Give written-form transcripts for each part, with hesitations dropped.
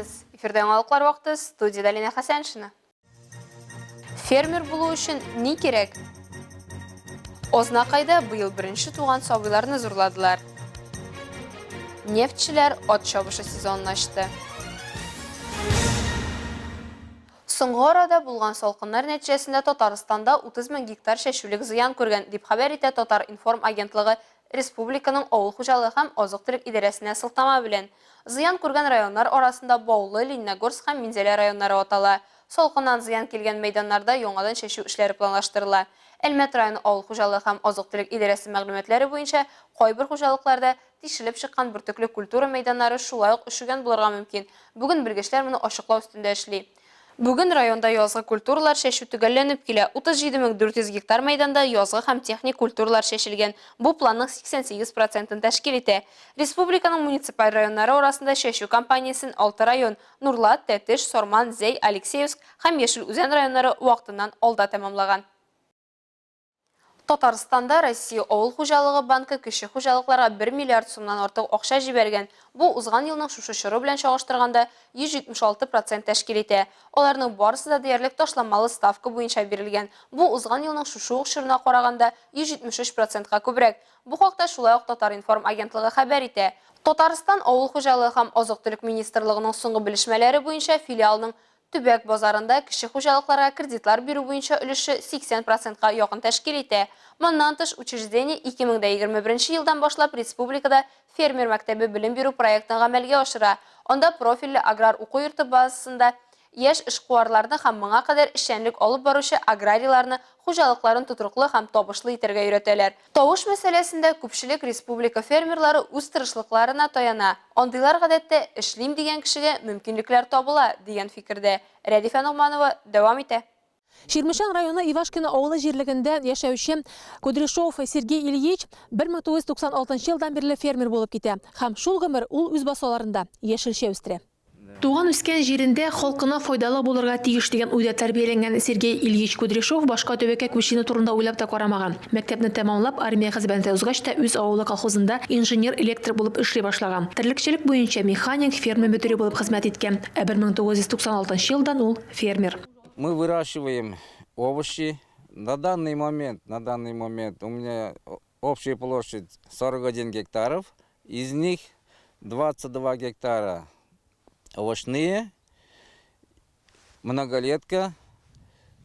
Исәнмесез! Эфирда яңалыклар вакыты, студиядә Лина Хәсәншина. Фермер булу өчен ни кирәк? Ознакайда быел беренче туган сабыйларны зурладылар. Нефтьчеләр ат чабышы сезонын ачты. Соңгы арада булган салкыннар нәтиҗәсендә Татарстанда 30 мең гектар чәчүлек зыян күргән, дип хәбәр итә Татар-информ агентлыгы республиканың авыл хуҗалыгы һәм азык-төлек идарәсенә сылтама белән. Зыян күргән районнар арасында Баулы, Лениногорск һәм Минзәлә районнары атала. Салкыннан зыян килгән мәйданнарда яңадан чәчү эшләре планлаштырыла. Әлмәт районы авыл хуҗалыгы һәм азык-төлек идарәсе мәгълүматлары буенча, кайбер хуҗалыкларда тишелеп чыккан бөртекле культура мәйданнары шулай ук өшегән булырга мөмкин. Бүген белгечләр моны ачыклау өстендә эшли. Бүген районда язгы культуралар чәчү төгәлләнеп килә. 37 400 гектар мәйданда язгы һәм техник культуралар чәчелгән, бу планның 88 процентын тәшкил итә. Республиканың муниципаль районнары арасында чәчү кампаниясен алты район, Нурлат, Тәтеш, Сарман, Зәй, Алексеевск һәм Яшел Үзән районнары вакытыннан алда тәмамлаган. Татарстанда Россия Авыл хуҗалыгы банкы кече хуҗалыкларга бер миллиард сумнан артык акча җибәргән, бу узган елның шушы чоры белән чагыштырганда 176 процент тәшкил итә. Аларның барысы да диярлек ташламалы ставка буенча бирелгән, бу узган елның шушы ук чорына караганда 173 процентка күбрәк. Бу хакта шулай ук Татар-информ агентлыгы хәбәр итә. Татарстан Авыл хуҗалыгы һәм азык-төлек министрлыгының соңгы белешмәләре буенча филиалның Төбәк базарында кече хуҗалыкларга кредитлар бирү буенча өлеше 80 процентка якын тәшкил итә. Моннан тыш, учреждение 2021 елдан башлап республикада Фермер мәктәбе белем бирү проектын гамәлгә ашыра. Анда профильле аграр уку йорты базасында яшь эшкуарларны һәм моңа кадәр эшчәнлек алып баручы аграрийларны хуҗалыкларын тотрыклы һәм табышлы итәргә өйрәтәләр. Тавыш мәсьәләсендә күпчелек республика фермерлары үз тырышлыкларына таяна. Андыйлар гадәттә, эшлим дигән кешегә мөмкинлекләр табыла, дигән фикердә. Рәдифә Ногманова дәвам итә. Чирмешән районы Ивашкино авылы җирлегендә яшәүче Кудряшов Сергей Ильич 1996 елдан бирле фермер булып китә һәм шул гомер ул үз басуларында яшелчә үстерә. Туган-үскән җирендә халкына файдалы булырга тиеш дигән уйда тәрбияләнгән Сергей Ильич Кудряшов башка төбәккә күченү турында уйлап та карамаган. Мәктәпне тәмамлап, армия хезмәтен узгач та үз авылы колхозында инженер-электрик булып эшли башлаган. Терлекчелек буенча механик, ферма мөдире булып хезмәт иткән. Ә 1996 елдан ул, фермер. Мы выращиваем овощи. На данный момент, на данный момент у меня общая площадь 41 гектаров. Из них 22 гектара овощные, многолетка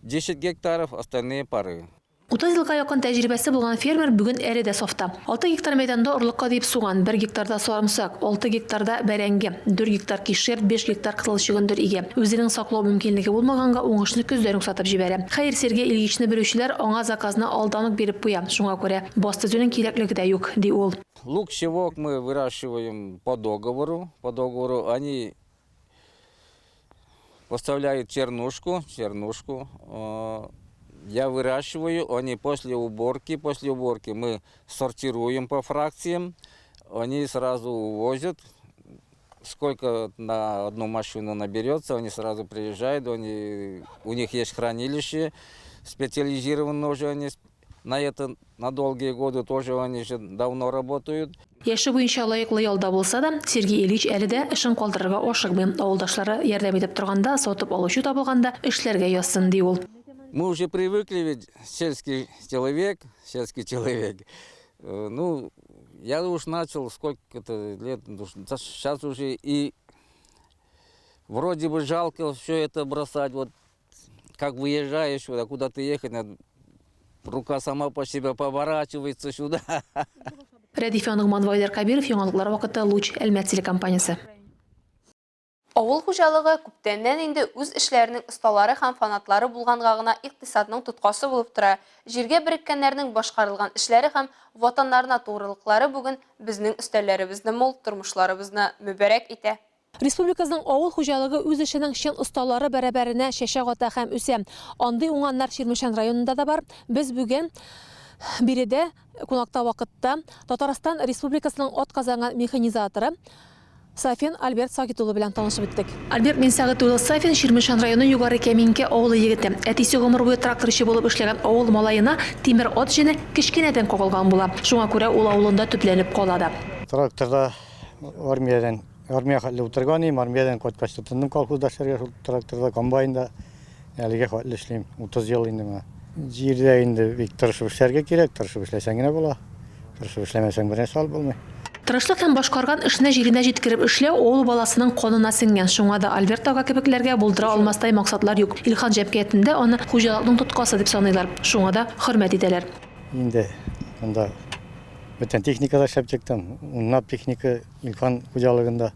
10 гектаров, остальные пары. 30 елга якын тәҗрибәсе булган фермер бүген әле дә сафта. Алты гектар мәйданда орлыкка дип суган, бер гектарда сарымсак, алты гектарда бәрәңге, дүрт гектар кишер, биш гектар кызыл чөгендер игә. Үзенең саклау мөмкинлеге булмаганга уңышны көздән үк сатып җибәрә. Хәер, Сергей Ильичны белүчеләр аңа заказны алдан ук биреп куя, шуңа күрә баз төзүнең кирәклеге дә юк, ди ул. Лук, чевок мы выращиваем по договору. По договору они поставляют чернушку, чернушку. Э, я выращиваю, они после уборки, после уборки мы сортируем по фракциям, они сразу увозят, сколько на одну машину наберется, они сразу приезжают, они, у них есть хранилище специализированное уже, они на это на долгие годы тоже они же давно работают. Яше буенча лаеклы ялда булса да, Сергей Ильич әле дә эшен калдырырга ашыкмый. Авылдашлары ярдәм итеп торганда, сатып алучы табылганда эшләргә язсын, ди ул. Мы уже привыкли ведь, сельский человек, сельский человек. Э, ну, я уж начал сколько-то лет, сейчас уже и вроде бы жалко все это бросать, вот как выезжаешь сюда, куда ты ехать, надо, рука сама по себе поворачивается сюда. Рәдифә Ногманова, Айдар Кабиров, Яңалыклар вакыты, Луч, Әлмәт телекомпаниясе. Авыл хуҗалыгы күптәннән инде үз эшләренең осталары һәм фанатлары булганга гына икътисадның тоткасы булып тора. Җиргә береккәннәрнең башкарылган эшләре һәм Ватаннарына тугрылыклары бүген безнең өстәлләребезне мул, тормышларыбызны мөбарәк итә. Республикабызның авыл хуҗалыгы үз эшенең чын осталары бәрабәренә чәчәк ата һәм үсә. Андый уңганнар Чирмешән районында да бар. Без бүген биредә кунакта вакытта Татарстан Республикасының атказанган механизаторы Сафин Альберт Сагит улы белән танышып үттек. Альберт Минсәгыйть улы Сафин Чирмешән районы Югары Кәминкә авылы егете. Әтисе гомер буе тракторчы булып эшләгән авыл малаена тимер ат җене кечкенәдән кагылган була. Шуңа күрә ул авылында төпләнеп кала да. Тракторда армиядән. Армия хәтле утырган идем, армиядән кайткач тотындым колхозда эшләргә, шул тракторда, комбайнда. Әлегә хәтле эшлим, 30 ел инде менә. Җирдә инде бик тырышып эшләргә кирәк, тырышып эшләсәң генә була. Тырышып эшләмәсәң бернәрсә алып булмый. Тырышлык һәм башкарган эшне җиренә җиткереп эшләү авыл баласының канына сеңгән. Шуңа да Альберт ага кебекләргә булдыра алмастай максатлар юк. Илхан җәмгыятендә аны хуҗалыкның тоткасы дип саныйлар. Шуңа да хөрмәт итәләр. Инде монда бөтен техникада эшләп чыктым. Унлап техника Илхан хуҗалыгында.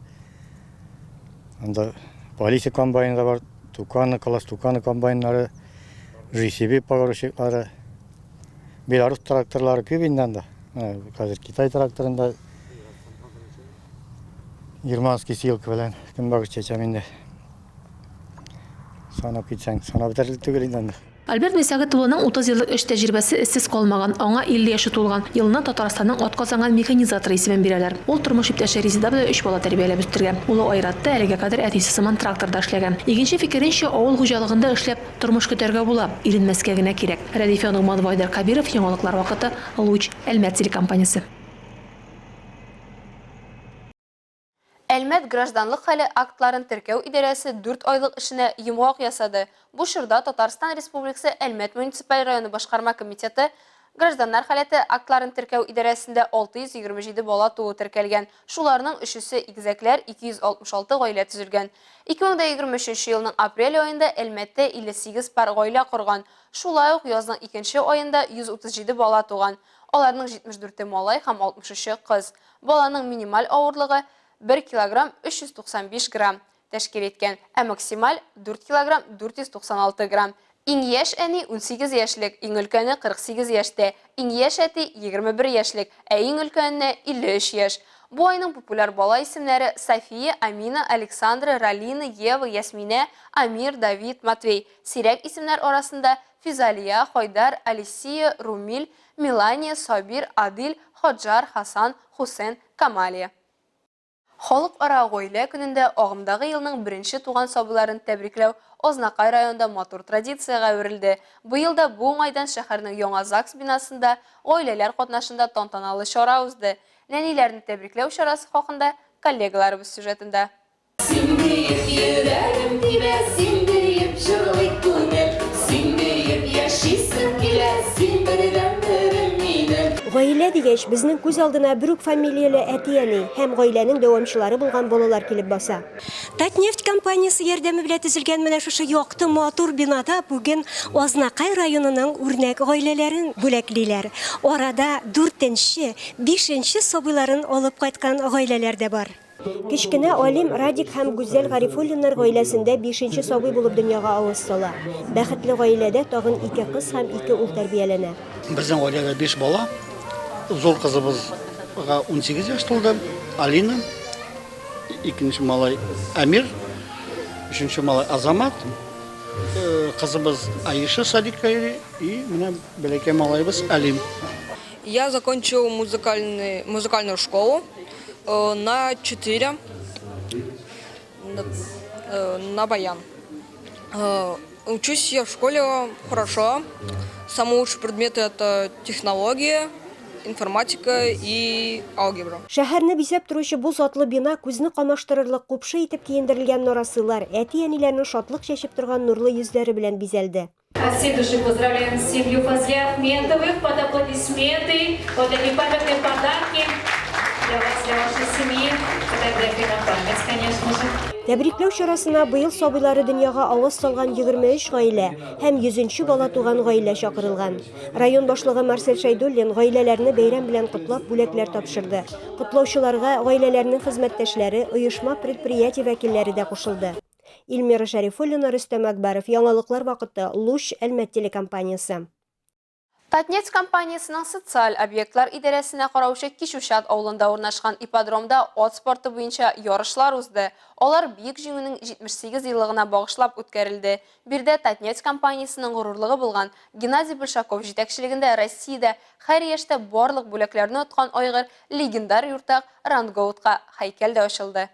Анда Полиция комбайны да бар, Туканы, Класс Туканы комбайннары, JCB погрузчиклары, Беларус тракторлары күп инде анда. Хәзер Китай тракторында германский силка белән көнбагыш чәчәм инде. Санап китсәң, санап бетәрлек түгел инде анда. Альберт Мисәгать улының 30 еллык эш тәҗрибәсе эзсез калмаган, аңа 50 яше тулган елны Татарстанның атказанган механизаторы исемен бирәләр. Ул тормыш иптәше Резеда белән өч бала тәрбияләп үстергән. Улы Айрат та әлегә кадәр әтисе сыман тракторда эшләгән. Игенче фикеренчә, авыл хуҗалыгында эшләп, тормыш көтәргә була, иренмәскә генә кирәк. Рәдифә Ногманова, Айдар Кабиров, Яңалыклар вакыты, Луч, Әлмәт телекомпаниясе. Әлмәт гражданлык хәле актларын теркәү идарәсе дүрт айлык эшенә йомгак ясады. Бу чорда Татарстан Республикасы Әлмәт муниципаль районы башкарма комитеты Гражданнар халәте актларын теркәү идарәсендә 627 бала туу теркәлгән, шуларның өчесе игезәкләр, 266 гаилә төзелгән. 2023 елның апрель аенда Әлмәттә 58 пар гаилә корган. Шулай ук язның икенче аенда 137 бала туган. Аларның 74-е малай һәм 63-е кыз. Баланың минималь авырлыгы, бер килограмм 395 грамм тәшкил иткән, ә максималь, дүрт килограмм 496 грамм. Иң яшь әни, 18 яшьлек, иң өлкәне, 48 яшьтә, иң яшь әти, 21 яшьлек, ә иң өлкәненә, 53 яшь. Бу айның популяр бала исемнәре, София, Амина, Александра, Ралина, Ева, Ясминә, Амир, Давид, Матвей. Сирәк исемнәр арасында, Физалия, Хайдар, Алисия, Румил, Мелания, Сабир, Адил, Хаджар, Хасан, Хусен, Камалия. Халыкара гаилә көнендә агымдагы елның беренче туган сабыйларын тәбрикләү Азнакай районында матур традициягә әверелде. Быел да бу уңайдан шәһәрнең яңа ЗАГС бинасында гаиләләр катнашында тантаналы чара узды. Нәниләрне тәбрикләү чарасы хакында коллегаларыбыз сюжетында. Син диеп йөрәгем тибә, син диеп җырлый күңел, син диеп яшисем килә, син бердәнберем минем. Гаилә дигәч, безнең күз алдына бер үк фамилияле әти-әни һәм гаиләнең дәвамчылары булган балалар килеп баса. Татнефть компаниясе ярдәме белән төзелгән менә шушы якты, матур бинада бүген Азнакай районының үрнәк гаиләләрен бүләклиләр. Арада дүртенче, бишенче сабыйларын алып кайткан гаиләләр дә бар. Кечкенә Алим Радик һәм Гүзәл Гарифуллиннар гаиләсендә бишенче сабый булып дөньяга аваз сала. Бәхетле гаиләдә тагын ике кыз һәм ике ул тәрбияләнә. Безнең гаиләдә биш бала. Зур кызыбызга 18 яшь тулды, Алина, икенче малай Әмир, өченче малай Азамат, кызыбыз Аиша садикка йөри и менә бәләкәй малаебыз Алим. Я закончил музыкальный, музыкальную школу на 4 на баян. Учусь я в школе хорошо. Самый лучший предмет это технология, информатика и алгебра. Шәһәрне бизәп торучы бу затлы бина күзне камаштырырлык купшы итеп киендерелгән нарасыйлар, әти-әниләрнең шатлык чәчеп торган нурлы йөзләре белән бизәлде. От всей души поздравляем семью Фазлиахметовых под аплодисменты, вот такие памятные подарки для вас, для вашей семьи, фотографии на память, конечно же. Тәбрикләү чарасына быел сабыйлары дөньяга аваз салган 23 гаилә һәм 100 нче бала туган гаилә чакырылган. Район башлыгы Марсель Шәйдуллин гаиләләрне бәйрәм белән котлап бүләкләр тапшырды. Котлаучыларга гаиләләрнең хезмәттәшләре, оешма-предприятие вәкилләре дә кушылды. Илмира Шәрифуллина, Рөстәм Әкбәров, Яңалыклар вакыты, Луч, Әлмәт телекомпаниясе. Татнефть компаниясенең социаль объектлар идарәсенә караучы Кичүчат авылында урнашкан ипподромда ат спорты буенча ярышлар узды. Алар Бөек Җиңүнең 78 еллыгына багышлап үткәрелде. Биредә Татнефть компаниясенең горурлыгы булган Геннадий Большаков җитәкчелегендә Россиядә һәр яшьтә барлык бүләкләрне откан айгыр легендар юртак Рангоутка һәйкәл дә ачылды.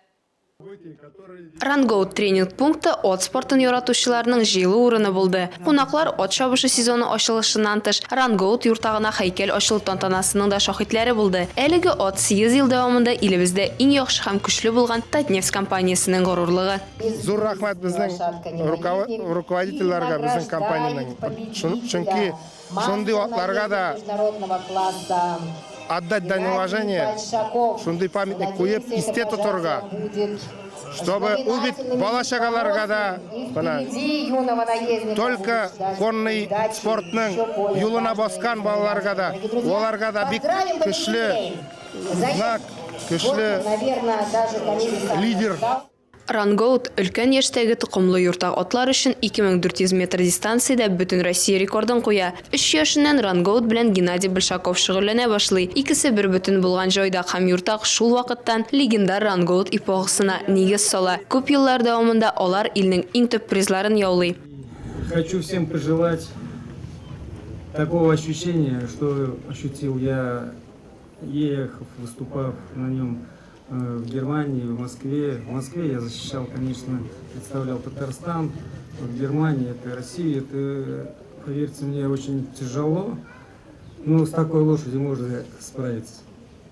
Рангоут тренинг пункты ат спортын яратучыларның җыелу урыны булды. Кунаклар ат чабышы сезоны ачылышыннан тыш, Рангоут юртагына һәйкәл ачылу тантанасының да шаһитләре булды. Әлеге ат сигез ел дәвамында илебездә иң яхшы һәм көчле булган Татнефть компаниясенең горурлыгы. Зур рәхмәт безнең руководительләргә, безнең компаниянең. Чөнки шундый атларга да отдать дань уважения, шундый памятник куеп, истә тотырга, чтобы ул бит бала-чагаларга да менә только конный спортның юлына баскан балаларга да, аларга да бик көчле знак, көчле лидер. Рангоут, өлкән яшьтәге токымлы юртак атлар өчен 2400 метр дистанциядә бөтенроссия рекордын куя. Өч яшеннән Рангоут белән Геннадий Большаков шөгыльләнә башлый. Икесе бербөтен булган җайдак һәм юртак шул вакыттан легендар Рангоут эпохасына нигез сала. Күп еллар дәвамында алар илнең иң төп призларын яулый. Хочу всем пожелать такого ощущения, что ощутил я, ехав, выступав на нем в Германии, в Москве. В Москве я защищал, конечно, представлял Татарстан. В Германии это Россия. Это, поверьте мне, очень тяжело. Но с такой лошадью можно справиться.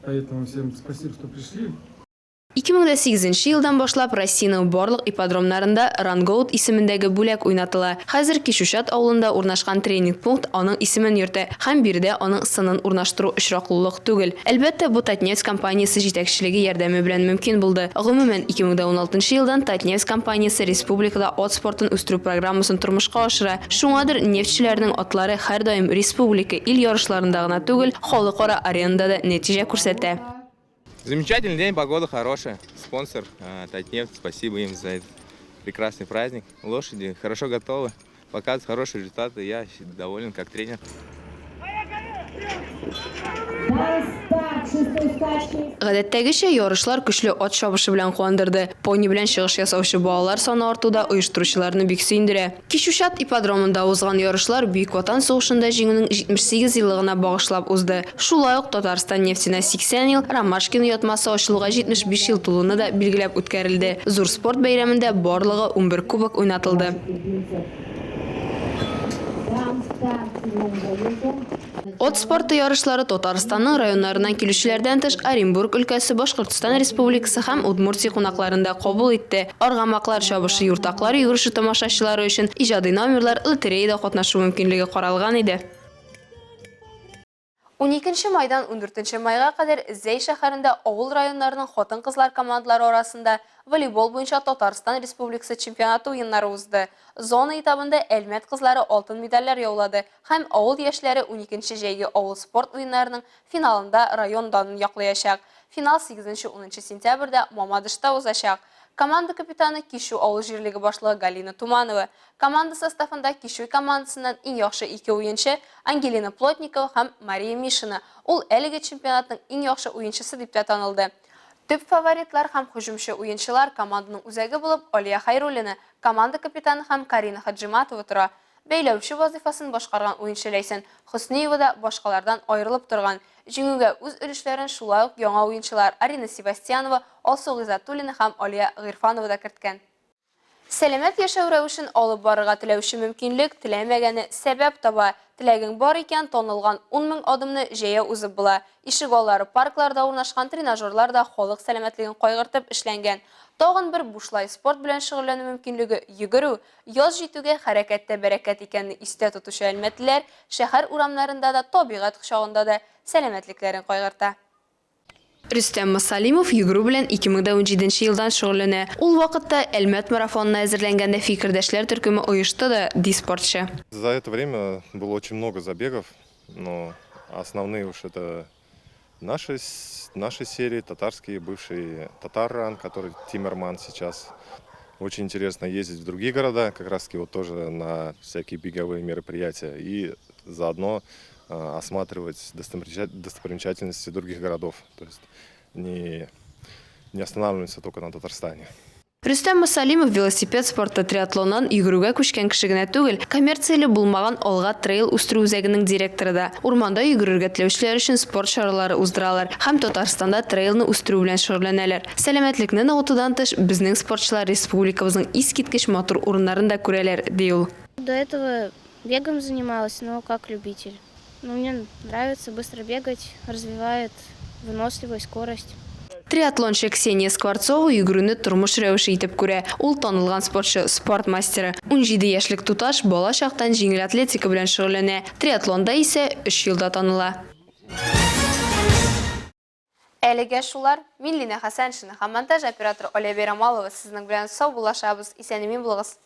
Поэтому всем спасибо, что пришли. 2008 нче елдан башлап Россиянең барлык ипподромнарында Рангоут исемендәге бүләк уйнатыла. Хәзер Кичүчат авылында урнашкан тренинг-пункт аның исемен йөртә һәм биредә аның сынын урнаштыру очраклылык түгел. Әлбәттә, бу Татнефть компаниясе җитәкчелеге ярдәме белән мөмкин булды. Гомумән, 2016 елдан Татнефть компаниясе республикада ат спортын үстерү программасын тормышка ашыра. Шуңадыр нефтьчеләрнең атлары һәрдаим республика, ил ярышларында гына түгел, халыкара аренада да нәтиҗә күрсәтә. Замечательный день, погода хорошая. Спонсор Татнефть, спасибо им за этот прекрасный праздник. Лошади хорошо готовы, показывают хорошие результаты. Я доволен как тренер. Гадәттәгечә, ярышлар көчле ат чабышы белән куандырды. Пони белән чыгыш ясаучы балалар саны арту да оештыручыларны бик сөендерә. Кичүчат ипподромында узган ярышлар Бөек Ватан сугышында Җиңүнең 78 еллыгына багышлап узды. Шулай ук Татарстан нефтенә 80 ел, Ромашкино ятмасы ачылуга 75 ел тулуны да билгеләп үткәрелде. Зур спорт бәйрәмендә барлыгы унбер кубок уйнатылды. Ат спорты ярышлары Татарстанның районнарыннан килүчеләрдән тыш, Оренбург өлкәсе, Башкортстан Республикасы һәм Удмуртия кунакларын да кабул итте. Аргамаклар чабышы юртаклар йөгереше тамашачылары өчен иҗади номерлар, лотереяда катнашу мөмкинлеге каралган иде. Уникенче майдан ундүртенче майга кадәр Зәй шәһәрендә авыл районнарының хатын-кызлар командалары арасында волейбол буенча Татарстан Республикасы чемпионаты уеннары узды. Зона этабында Әлмәт кызлары алтын медальләр яулады һәм авыл яшьләре уникенче җәйге авыл спорт уеннарының финалында район данын яклаячак. Финал сигезенче-унынчы сентябрьдә Мамадышта узачак. Команда капитаны, Кичү авыл җирлеге башлыгы Галина Туманова. Команда составында Кичү командасыннан иң яхшы ике уенчы, Ангелина Плотникова һәм Мария Мишина. Ул әлеге чемпионатның иң яхшы уенчысы дип тә танылды. Төп фаворитлар һәм һөҗүмче уенчылар команданың үзәге булып Алия Хәйруллина, команда капитаны һәм Карина Хаджиматова тора. Бәйләүче вазыйфасын башкарган уенчы Ләйсән Хөсниева да башкалардан аерылып торган. Җиңүгә үз өлешләрен шулай ук яңа уенчылар Арина Севастьянова, Алсу Гыйззәтуллина һәм Алия Гыйрфанова да керткән. Сәламәт яшәү рәвешен алып барырга теләүче мөмкинлек, теләмәгәне сәбәп таба. Теләгең бар икән, танылган 10 мең адымны җәяү узып була. Ишегаллары, паркларда урнашкан тренажерлар да халык сәламәтлеген кайгыртып эшләнгән. Тагын бер бушлай спорт белән шөгыльләнү мөмкинлеге, йөгерү. Яз җитүгә хәрәкәттә бәрәкәт икәнне истә тотучы әлмәтлеләр шәһәр урамнарында да, табигать кочагында да сәламәтлекләрен кайгырта. Рөстәм Мосалимов йөгерү белән 2017 нче елдан шөгыльләнә. Ул вакытта Әлмәт марафонына әзерләнгәндә фикердәшләр төркеме оешты да, ди спортчы. За это время было очень много забегов, но основные уж это наши, наши серии, татарские, бывший Татар-ран, который Тиммерман сейчас. Очень интересно ездить в другие города, как раз таки вот тоже на всякие беговые мероприятия и заодно осматривать достопримечательности других городов. То есть не останавливаться только на Татарстане. Рөстәм Мосалимов велосипед спорты, триатлоннан йөгерүгә күчкән кеше генә түгел, коммерцияле булмаган Алга трейл үстерү үзәгенең директоры да. Урманда йөгерергә теләүчеләр өчен спорт чаралары уздыралар һәм Татарстанда трейлны үстерү белән шөгыльләнәләр. Сәламәтлекне ныгытудан тыш, безнең спортчылар республикабызның искиткеч матур урыннарын да күрәләр, ди ул. До этого бегом занималась, но как любитель. Ну, мне нравится быстро бегать, развивает выносливость, скорость. Триатлончы Ксения Скворцова йөгерүне тормыш рәвеше итеп күрә. Ул танылган спортчы, спорт мастеры. 17 яшьлек туташ бала чактан җиңел атлетика белән шөгыльләнә. Триатлонда исә өч елда таныла. Әлегә шулар. Мин Лина Хәсәншина һәм монтаж операторы Оля Бәйрамалова сезнең белән саубуллашабыз. Исән-имин булыгыз.